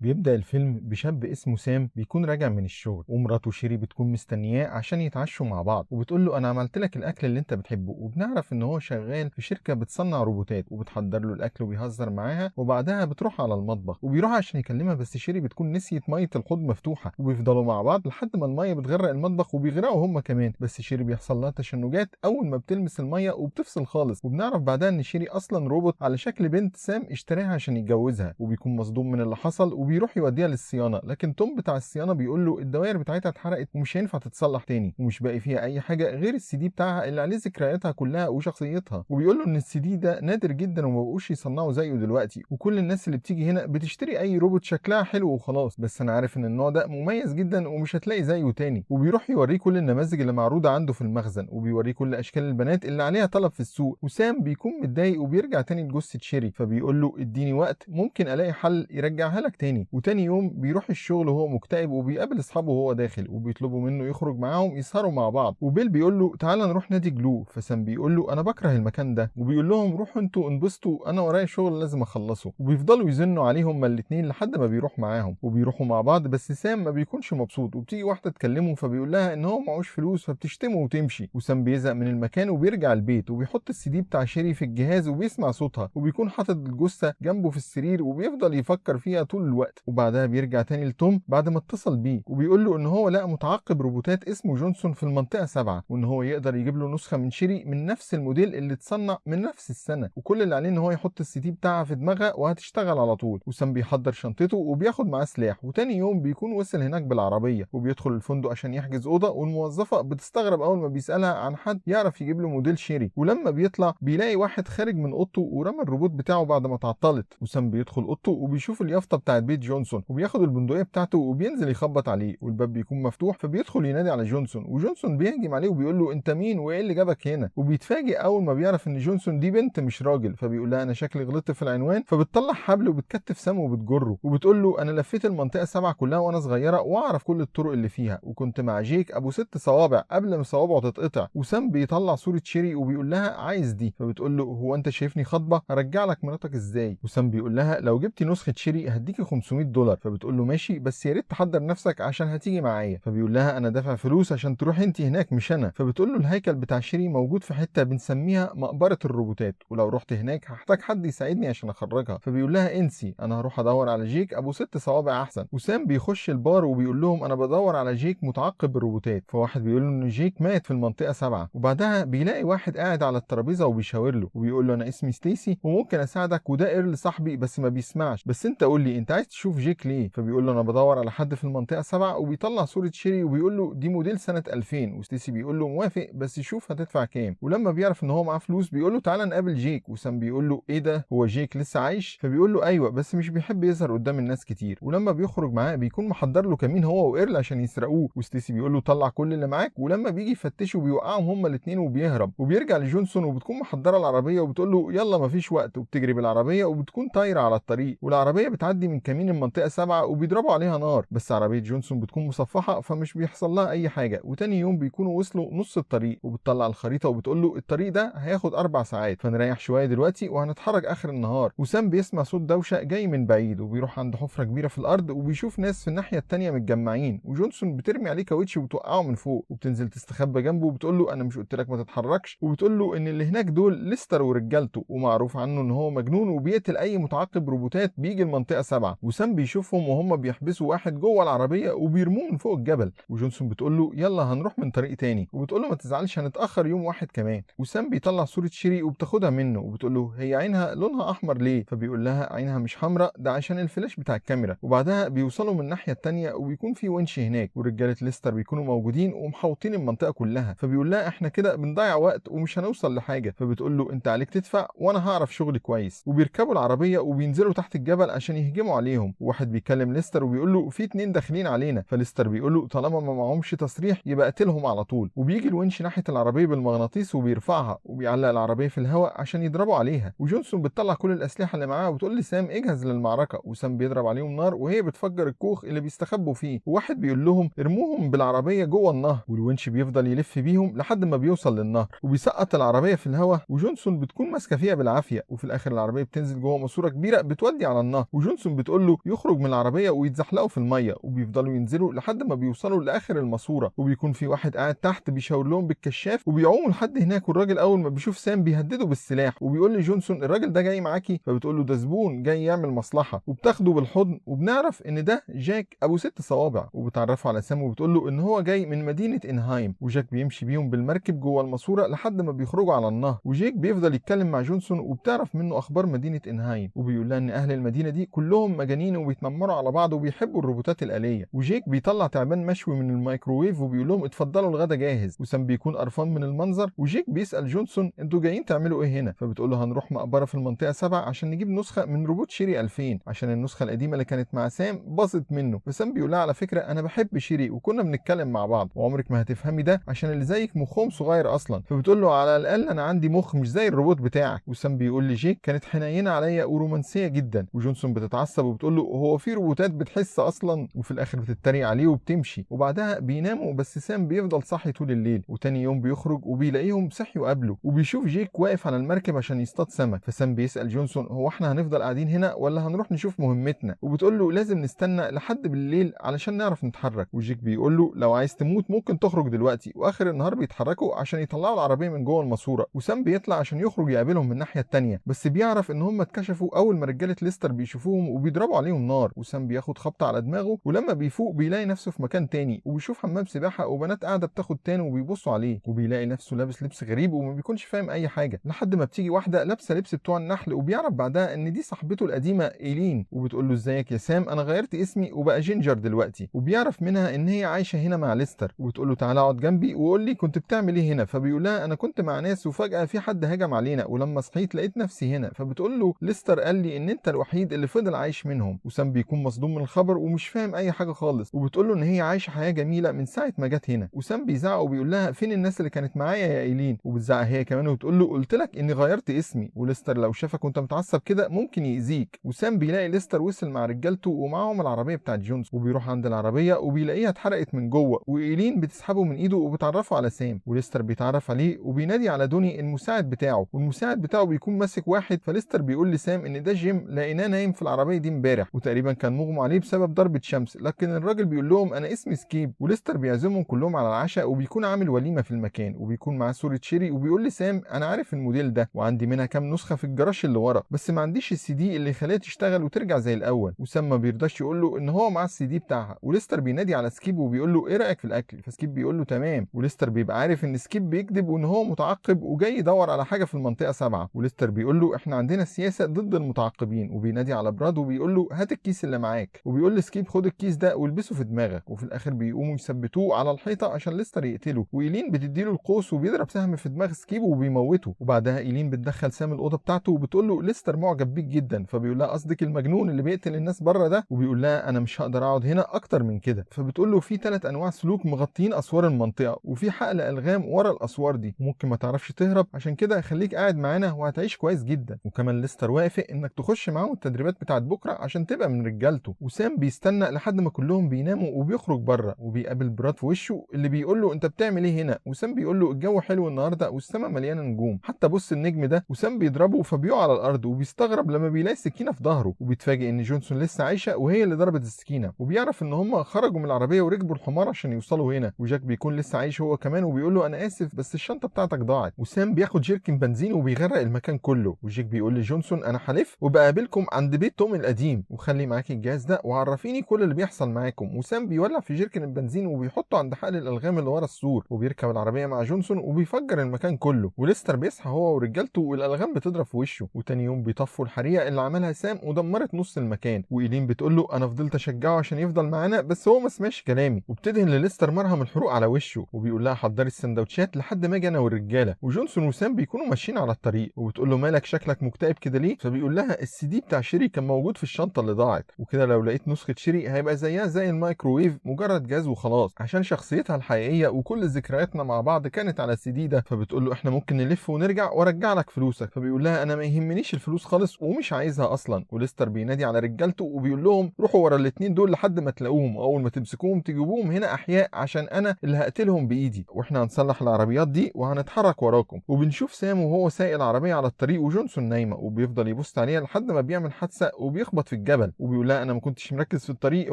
بيبدأ الفيلم بشاب اسمه سام بيكون راجع من الشغل، ومراته شيري بتكون مستنياه عشان يتعشوا مع بعض، وبتقول له انا عملت لك الاكل اللي انت بتحبه. وبنعرف ان هو شغال في شركة بتصنع روبوتات، وبتحضر له الاكل وبيهزر معاها، وبعدها بتروح على المطبخ وبيروح عشان يكلمها، بس شيري بتكون نسيت مية الحوض مفتوحة، وبيفضلوا مع بعض لحد ما المية بتغرق المطبخ وبيغرقوا هم كمان. بس شيري بيحصل لها تشنجات اول ما بتلمس المية وبتفصل خالص. وبنعرف بعدها ان شيري اصلا روبوت على شكل بنت سام اشتراها عشان يتجوزها، وبيكون مصدوم من اللي حصل وبيروح يوديها للصيانه، لكن توم بتاع الصيانة بيقول له الدوائر بتاعتها اتحرقت ومش هينفع تتصلح تاني، ومش باقي فيها اي حاجة غير السي دي بتاعها اللي عليه ذكرياتها كلها وشخصيتها. وبيقول له ان السي دي ده نادر جدا وما بقوش يصنعوا زيه دلوقتي، وكل الناس اللي بتيجي هنا بتشتري اي روبوت شكلها حلو وخلاص، بس انا عارف ان النوع ده مميز جدا ومش هتلاقي زيه تاني. وبيروح يوريه كل النماذج اللي معروضة عنده في المخزن، وبيوريه كل اشكال البنات اللي عليها طلب في السوق. وسام بيكون متضايق وبيرجع تاني لجثه شيري، فبيقول له اديني وقت ممكن الاقي حل يرجعها لك تاني. وتاني يوم بيروح الشغل وهو مكتئب، وبيقابل اصحابه وهو داخل، وبيطلبوا منه يخرج معاهم يسهروا مع بعض. وبيل بيقول له تعالى نروح نادي جلو، فسام بيقول له انا بكره المكان ده، وبيقول لهم روحوا انتوا انبسطوا انا ورايا شغل لازم اخلصه. وبيفضلوا يزنوا عليهم هما الاثنين لحد ما بيروح معاهم، وبيروحوا مع بعض، بس سام ما بيكونش مبسوط. وبتيجي واحدة تكلمه فبيقول لها ان هو معهوش فلوس، فبتشتمه وتمشي. وسام بيزهق من المكان وبيرجع البيت، وبيحط السي دي بتاع شيري في الجهاز وبيسمع صوتها، وبيكون حاطط الجثة جنبه في السرير وبيفضل يفكر فيها طول الوقت. وبعدها بيرجع تاني لتوم بعد ما اتصل بيه، وبيقول له ان هو لقى متعقب روبوتات اسمه جونسون في المنطقة 7، وان هو يقدر يجيب له نسخه من شيري من نفس الموديل اللي اتصنع من نفس السنة، وكل اللي عليه ان هو يحط السي دي بتاعها في دماغها وهتشتغل على طول. وسام بيحضر شنطته وبياخد معاه سلاح، وتاني يوم بيكون وصل هناك بالعربية، وبيدخل الفندق عشان يحجز اوضة، والموظفه بتستغرب اول ما بيسالها عن حد يعرف يجيب له موديل شيري. ولما بيطلع بيلاقي واحد خارج من اوضته ورمى الروبوت بتاعه بعد ما اتعطلت. وسام بيدخل اوضته وبيشوف اليافطه بتاعت بيت جونسون، وبياخد البندقية بتاعته وبينزل يخبط عليه، والباب بيكون مفتوح، فبيدخل ينادي على جونسون، وجونسون بيهجم عليه وبيقول له انت مين وايه اللي جابك هنا. وبيتفاجئ اول ما بيعرف ان جونسون دي بنت مش راجل، فبيقول لها انا شكلي غلطت في العنوان، فبتطلع حبل وبتكتف سام وبتجره، وبتقول له انا لفيت المنطقة 7 كلها وانا صغيرة واعرف كل الطرق اللي فيها، وكنت مع جيك ابو 6 صوابع قبل ما صوابعه تتقطع. وسام بيطلع صوره شيري وبيقول لها عايز دي، فبتقول له هو انت شايفني خطبه؟ هرجع لك مراتك ازاي؟ وسام بيقول لها لو جبتي نسخه شيري هديكي $500، فبتقول له ماشي بس يا ريت تحضر نفسك عشان هتيجي معايا. فبيقول لها انا دافع فلوس عشان تروحي انت هناك مش انا. فبتقول له الهيكل بتاع شيري موجود في حتة بنسميها مقبره الروبوتات، ولو رحت هناك هحتاج حد يساعدني عشان اخرجها. فبيقول لها انسي انا هروح ادور على جيك ابو 6 صوابع احسن. وسام بيخش البار وبيقول لهم انا بدور على جيك متعقب الروبوتات، فواحد بيقول له ان جيك مات في المنطقة 7. وبعدها بيلاقي واحد قاعد على الترابيزة وبيشاور له وبيقول له انا اسمي ستيسي وممكن اساعدك، وده ايرل صاحبي بس ما بيسمعش، بس انت قول لي انت عايز تشوف جيك ليه؟ فبيقول له انا بدور على حد في المنطقة 7، وبيطلع صوره شيري وبيقول له دي موديل سنة 2000. وستيسي بيقول له موافق بس شوف هتدفع كام. ولما بيعرف ان هو معاه فلوس بيقول له تعالى نقابل جيك. وسام بيقول له ايه ده، هو جيك لسه عايش؟ فبيقول له ايوه بس مش بيحب يظهر قدام الناس كتير. ولما بيخرج معاه بيكون محضر له كمين هو وايرل عشان يسرقوه، وستيسي بيقول له طلع كل اللي معاك، ولما بيجي يفتشه بيوقعهم هما الاثنين وبيهرب. وبيرجع لجونسون وبتكون محضرة العربية وبتقول له يلا مفيش وقت، وبتجري بالعربية وبتكون طايره على الطريق، والعربية بتعدي من كمين المنطقة 7 وبيضربوا عليها نار، بس عربية جونسون بتكون مصفحة فمش بيحصل لها اي حاجة. وتاني يوم بيكونوا وصلوا نص الطريق، وبتطلع الخريطة وبتقول له الطريق ده هياخد 4 ساعات، فنريح شوية دلوقتي وهنتحرك اخر النهار. وسام بيسمع صوت دوشه جاي من بعيد، وبيروح عند حفره كبيرة في الارض وبيشوف ناس في الناحية الثانية متجمعين، وجونسون بترمي عليه كاوتش وبتوقعه من فوق، وبتنزل تستخبى جنبه وبتقول له انا مش قلت لك ما تتحركش، وبتقول له ان اللي هناك دول ليستر ورجالته، ومعروف عنه ان هو مجنون وبيقتل اي متعقب روبوتات بيجي المنطقة 7. وسام بيشوفهم وهم بيحبسوا واحد جوه العربية وبيرموه من فوق الجبل، وجونسون بتقول له يلا هنروح من طريق تاني، وبتقول له ما تزعلش هنتاخر يوم واحد كمان. وسام بيطلع صوره شيري وبتاخدها منه وبتقول له هي عينها لونها احمر ليه؟ فبيقول لها عينها مش حمراء ده عشان الفلاش بتاع الكاميرا. وبعدها بيوصلوا من الناحية الثانية وبيكون في ونش هناك، ورجاله ليستر بيكونوا موجودين ومحوطين المنطقة كلها، فبيقول لها احنا كده بنضيع وقت ومش هنوصل لحاجة، فبتقول له انت عليك تدفع وانا هعرف شغلي كويس. وبيركبوا العربية وبينزلوا تحت الجبل عشان يهجموا عليهم، وواحد بيكلم ليستر وبيقول له في 2 داخلين علينا، فليستر بيقول له طالما ما معهمش تصريح يبقى قتلهم على طول. وبيجي الونش ناحية العربية بالمغناطيس وبيرفعها وبيعلق العربية في الهواء عشان يضربوا عليها، وجونسون بتطلع كل الاسلحة اللي معاها وبتقول لسام اجهز للمعركة، وسام بيضرب عليهم نار وهي بتفجر الكوخ اللي بيستخبوا فيه، وواحد بيقول لهم ارموهم بالعربية جوه النهر، والونش بيفضل يلف بيهم لحد ما بيوصل للنهر وبيسقط العربية في الهواء، وجونسون بتكون ماسكه فيها بالعافية، وفي الاخر العربية بتنزل جوه ماسوره كبيرة بتودي على النهر، وجونسون بتقول له كله يخرج من العربية ويتزحلقوا في المية، وبيفضلوا ينزلوا لحد ما بيوصلوا لاخر الماسورة، وبيكون في واحد قاعد تحت بيشاور لهم بالكشاف وبيعوموا لحد هناك. والراجل اول ما بيشوف سام بيهدده بالسلاح وبيقول لجونسون الراجل ده جاي معاكي؟ فبتقول له ده زبون جاي يعمل مصلحة، وبتاخده بالحضن. وبنعرف ان ده جاك ابو 6 صوابع، وبتعرفه على سام وبتقول له ان هو جاي من مدينة انهايم. وجاك بيمشي بيهم بالمركب جوه الماسورة لحد ما بيخرجوا على النهر، وجيك بيفضل يتكلم مع جونسون وبتعرف منه اخبار مدينة انهايم، وبيقول لها ان اهل المدينة دي كلهم مجانين وبيتنمروا على بعض وبيحبوا الروبوتات الآلية. وجيك بيطلع تعبان مشوي من الميكروويف وبيقول لهم اتفضلوا الغدا جاهز، وسام بيكون قرفان من المنظر. وجيك بيسأل جونسون انتوا جايين تعملوا ايه هنا؟ فبتقول له هنروح مقبره في المنطقة 7 عشان نجيب نسخه من روبوت شيري 2000 عشان النسخة القديمة اللي كانت مع سام باظت منه. فسام بيقول لها على فكرة انا بحب شيري وكنا بنتكلم مع بعض وعمرك ما هتفهمي ده عشان اللي زيك مخهم صغير اصلا. فبتقول له على الاقل انا عندي مخ مش زي الروبوت بتاعك. وسام بيقول لجيك كانت حنينه عليا ورومانسيه جدا. وجونسون بتتعصب وبتقول له هو في روبوتات بتحس اصلا؟ وفي الاخر بتتريق عليه وبتمشي. وبعدها بيناموا بس سام بيفضل صاحي طول الليل. وتاني يوم بيخرج وبيلاقيهم صحيوا قبله، وبيشوف جيك واقف على المركب عشان يصطاد سمك. فسام بيسأل جونسون هو احنا هنفضل قاعدين هنا ولا هنروح نشوف مهمتنا؟ وبتقول له لازم نستنى لحد بالليل علشان نعرف نتحرك. وجيك بيقول له لو عايز تموت ممكن تخرج دلوقتي. واخر النهار بيتحركوا عشان يطلعوا العربية من جوه الماسورة، وسام بيطلع عشان يخرج يقابلهم من الناحية الثانية، بس بيعرف ان هم اتكشفوا اول ما رجاله ليستر بيشوفوهم وبيضربوا عليهم نار. وسام بياخد خبطه على دماغه، ولما بيفوق بيلاقي نفسه في مكان تاني، وبيشوف حمام سباحة وبنات قاعدة بتاخد تاني وبيبصوا عليه، وبيلاقي نفسه لابس لبس غريب وما بيكونش فاهم اي حاجة، لحد ما بتيجي واحدة لابسه لبس بتوع النحل، وبيعرف بعدها ان دي صاحبته القديمة ايلين، وبتقول له ازيك يا سام انا غيرت اسمي وبقى جينجر دلوقتي. وبيعرف منها ان هي عايشه هنا مع ليستر، وبتقول له تعالى اقعد جنبي وقول لي كنت بتعمل ايه هنا؟ فبيقول لها انا كنت مع ناس وفجاة في حد هجم علينا ولما صحيت لقيت نفسي هنا. فبتقول له ليستر قال لي ان انت الوحيد اللي فضل عايش منهم. وسام بيكون مصدوم من الخبر ومش فاهم اي حاجة خالص، وبتقول له ان هي عايشه حياة جميلة من ساعة ما جت هنا. وسام بيزعق وبيقول لها فين الناس اللي كانت معايا يا ايلين؟ وبتزعق هي كمان وبتقول له قلت لك اني غيرت اسمي، وليستر لو شافك وانت متعصب كده ممكن يأذيك. وسام بيلاقي ليستر وصل مع رجالته ومعاهم العربية بتاعت جونز، وبيروح عند العربية وبيلاقيها اتحرقت من جوه، وايلين بتسحبه من ايده وبتعرفه على سام، وليستر بيتعرف عليه وبينادي على دوني المساعد بتاعه، والمساعد بتاعه بيكون ماسك واحد. فليستر بيقول لسام ان ده جيم لقيناه نايم في العربية دي امبارح وتقريبا كان مغمى عليه بسبب ضربه شمس، لكن الراجل بيقول لهم انا اسمي سكيب. وليستر بيعزمهم كلهم على العشاء وبيكون عامل وليمة في المكان، وبيكون معاه صوره شيري، وبيقول لسام انا عارف الموديل ده وعندي منها كام نسخه في الجراج اللي ورا، بس ما عنديش السي دي اللي يخليها تشتغل وترجع زي الاول. وسام ما بيرضاش يقول له ان هو معاه السي دي بتاعها. وليستر بينادي على سكيب وبيقول له ايه رايك في الاكل؟ فسكيب بيقول له تمام. وليستر بيبقى عارف ان سكيب بيكذب وان هو متعقب وجاي يدور على حاجة في المنطقة 7. وليستر بيقول له احنا عندنا سياسة ضد المتعقبين، وبينادي على براد وبيقول له هات الكيس اللي معاك، وبيقول لسكيب خد الكيس ده والبسه في دماغك. وفي الاخر بيقوموا يثبتوه على الحيطة عشان ليستر يقتله، وايلين بتديله القوس وبيضرب سهم في دماغ سكيب وبيموته. وبعدها ايلين بتدخل سام الاوضة بتاعته وبتقول له ليستر معجب بيك جدا، فبيقول لها قصدك المجنون اللي بيقتل الناس بره ده؟ وبيقول لها انا مش هقدر اقعد هنا اكتر من كده. فبتقول له في 3 انواع سلوك مغطيين اسوار المنطقة، وفي حقل الغام ورا الاسوار دي وممكن ما تعرفش تهرب، عشان كده خليك قاعد معانا وهتعيش كويس جدا. وكمان ليستر وافق انك تخش معاهم التدريبات بتاعت بكره عشان تبقى من رجالته. وسام بيستنى لحد ما كلهم بيناموا وبيخرج بره، وبيقابل براد في وشه اللي بيقول له انت بتعمل ايه هنا؟ وسام بيقول له الجو حلو النهارده والسماء مليانة نجوم، حتى بص النجم ده. وسام بيضربه فبيقع على الارض، وبيستغرب لما بيلاقي سكينة في ظهره، وبيتفاجئ ان جونسون لسه عايشه وهي اللي ضربت السكينة، وبيعرف ان هم خرجوا من العربية وركبوا الحمار عشان يوصلوا هنا. وجاك بيكون لسه عايش هو كمان وبيقول له انا اسف بس الشنطة بتاعتك ضاعت. وسام بياخد جيركن بنزين وبيغرق المكان كله. وجيك بيقول لجونسون انا حلف وبقابلكم عند بيت توم القديم، وخلي معاكي الجهاز ده وعرفيني كل اللي بيحصل معاكم. وسام بيولع في جيركن البنزين وبيحطه عند حقل الالغام اللي ورا السور، وبيركب العربية مع جونسون وبيفجر المكان كله. وليستر بيصحى هو ورجالته والالغام بتضرب في وشه. وتاني يوم بيطفوا الحريقه اللي عملها سام ودمرت نص المكان. وايلين بتقول له انا فضلت اشجعه عشان يفضل معانا بس هو ما سمعش كلامي، وبتدهن لليستر مرهم الحروق على وشه، وبيقول لها حضري السندوتشات لحد ما اجي انا والرجاله. وجونسون وسام بيكونوا ماشيين على الطريق، وبتقول له مالك شكلك مكتئب كده ليه؟ فبيقول لها السي دي بتاع شيري كان موجود في الشنطة اللي ضاعت، وكده لو لقيت نسخه شيري هيبقى زيها زي الميكروويف، مجرد جهاز وخلاص، عشان شخصيتها الحقيقية وكل ذكرياتنا مع بعض كانت على السي دي ده. فبتقول له احنا ممكن نلف ونرجع وارجع لك فلوسك، فبيقول لها انا ما يهمنيش الفلوس خالص ومش عايزها اصلا. وليستر بينادي على رجالته وبيقول لهم روحوا ورا الاثنين دول لحد ما تلاقوهم، اول ما تمسكوهم تجيبوهم هنا احياء عشان انا اللي هقتلهم بايدي، واحنا هنصلح العربيات دي وهنتحرك وراكم. وبنشوف سام وهو سايق العربية على الطريق وجونسون نايمة، وبيفضل يبص عليها لحد ما بيعمل حادثه وبيخبط في الجبل، وبيقول لها انا ما كنتش مركز في الطريق،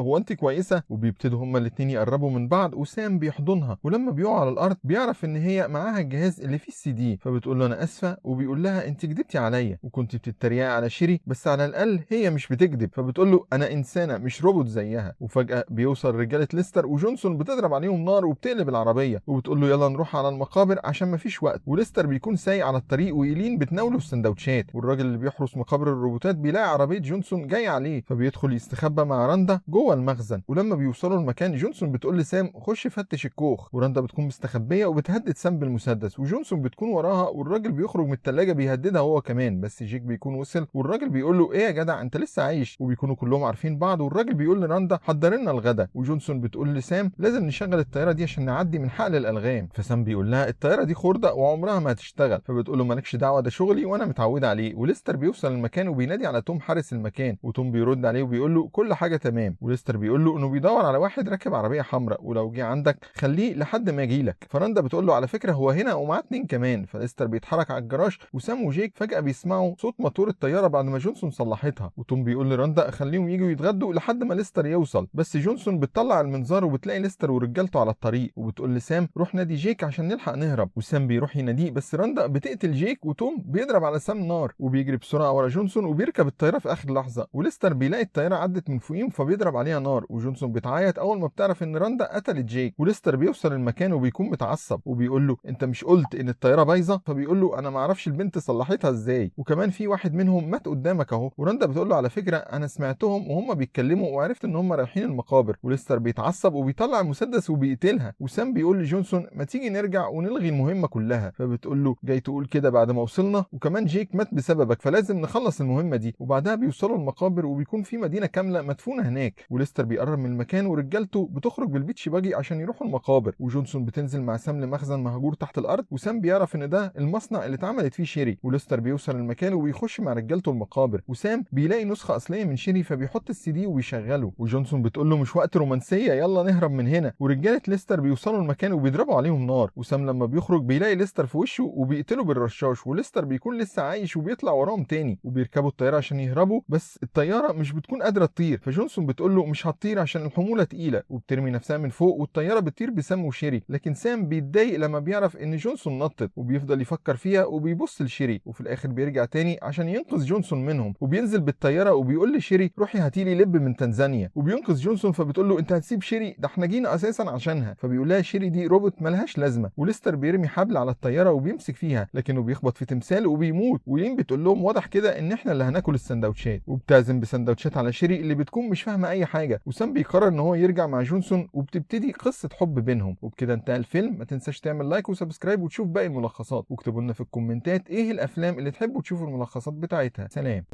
هو انت كويسة؟ وبيبتدوا هما الاثنين يقربوا من بعض، وسام بيحضنها، ولما بيقع على الارض بيعرف ان هي معاها الجهاز اللي فيه السي دي، فبتقول له انا اسفه، وبيقول لها انت كدبتي عليا وكنت بتتريقي على شيري، بس على الاقل هي مش بتكذب، فبتقول له انا انسانه مش روبوت زيها. وفجاة بيوصل رجاله ليستر، وجونسون بتضرب عليهم نار وبتقلب العربية، وبتقول له يلا نروح على المقابر عشان مفيش وقت. وليستر بيكون سايق على الطريق، وإيلين بتناوله السندوتشات، والراجل اللي بيحرس مقابر الروبوتات بيلاقي عربية جونسون جاية عليه، فبيدخل يستخبى مع راندا جوه المخزن. ولما بيوصلوا المكان جونسون بتقول لسام خش فتش الكوخ، وراندا بتكون مستخبيه وبتهدد سام بالمسدس، وجونسون بتكون وراها، والراجل بيخرج من الثلاجة بيهددها هو كمان، بس جيك بيكون وصل، والراجل بيقول له ايه يا جدع انت لسه عايش؟ وبيكونوا كلهم عارفين بعض، والراجل بيقول لراندا حضر لنا الغدا، وجونسون بتقول لسام لازم نشغل الطيارة دي عشان نعدي من حقل الالغام، فسام بيقول لها الطيارة دي خرده وعمرها ما هتشتغل، فبتقول له مالكش دعوه ده شغلي وانا متعوده عليه. وليستر بيوصل المكان وبينادي على توم حارس المكان، وتوم بيرد عليه وبيقول له كل حاجة تمام، وليستر بيقول له انه بيدور على واحد راكب عربية حمراء، ولو جه عندك خليه لحد ما يجي لك. فراندا بتقول له على فكرة هو هنا ومعاه 2 كمان. فليستر بيتحرك على الجراج، وسام وجيك فجاة بيسمعوا صوت موتور الطيارة بعد ما جونسون صلحتها، وتوم بيقول لراندا خليهم يجوا يتغدوا لحد ما ليستر يوصل، بس جونسون بتطلع المنظار وبتلاقي ليستر ورجالته على الطريق، وبتقول لسام روح نادي جيك عشان نلحق نهرب، وسام بيروح يناديه، بس راندا بتقتل جيك، وتوم بيضرب على سام نار، وبيجري بسرعة ورا جونسون وبيركب الطيارة في اخر لحظة، وليستر بيلاقي الطيارة عدت من فوقيهم فبيضرب عليها نار، وجونسون بتعيط اول ما بتعرف ان راندا قتلت جيك. وليستر بيوصل المكان وبيكون متعصب وبيقول له انت مش قلت ان الطيارة بايظة؟ فبيقول له انا ما اعرفش البنت صلحتها ازاي، وكمان في واحد منهم مات قدامك اهو. وراندا بتقول له على فكرة انا سمعتهم وهم بيتكلموا وعرفت ان هم رايحين المقابر. وليستر بيتعصب وبيطلع المسدس وبيقتلها، وسام بيقول لجونسون ما تيجي نرجع ونلغي المهمة كلها، فبتقول له جاي تقول كده بعد ما وصلنا، وكمان جيك مات بسببك فلازم نخلص المهمة دي. وبعدها بيوصلوا المقابر وبيكون في مدينة كاملة مدفونة هناك، وليستر بيقرب من المكان ورجالته بتخرج بال beach buggy عشان يروحوا المقابر، وجونسون بتنزل مع سام لمخزن مهجور تحت الارض، وسام بيعرف ان ده المصنع اللي اتعملت فيه شيري. وليستر بيوصل المكان وبيخش مع رجالته المقابر، وسام بيلاقي نسخه اصلية من شيري فبيحط السي دي وبيشغله، وجونسون بتقول له مش وقت رومانسية يلا نهرب من هنا. ورجاله ليستر بيوصلوا المكان وبيضربوا عليهم نار، وسام لما بيخرج بيلاقي ليستر في وشه وبيقتله بالرشاش، وليستر بيكون لسه عايش وبيطلع وراهم تاني، وبيركبوا الطيارة عشان يهربوا، بس الطيارة مش بتكون قادرة تطير، فجونسون بتقول له مش هتطير عشان الحمولة تقيلة، وبترمي نفسها من فوق والطياره بتطير بسام وشيري. لكن سام بيتضايق لما بيعرف ان جونسون نطت، وبيفضل يفكر فيها وبيبص لشيري، وفي الاخر بيرجع تاني عشان ينقذ جونسون منهم، وبينزل بالطيارة وبيقول لشيري روحي هاتي لي لب من تنزانيا، وبينقذ جونسون فبتقول له انت هتسيب شيري؟ ده احنا جينا اساسا عشانها، فبيقول لها شيري دي روبوت ملهاش لازمه. وليستر بيرمي حبل على الطيارة وبيمسك فيها، لكنه بيخبط في تمثال وبيموت. ولين بتقول لهم واضح كده ان احنا اللي هناكل السندوتشات، وبتعزم بسندوتشات على شيري اللي بتكون مش فاهمه اي حاجة. وسام بيقرر ان هو يرجع مع جونسون، وبتبتدي قصة حب بينهم. وبكده انتهى الفيلم. ما تنساش تعمل like و subscribe وتشوف باقي الملخصات، واكتبوا لنا في الكومنتات ايه الافلام اللي تحبوا تشوفوا الملخصات بتاعتها. سلام.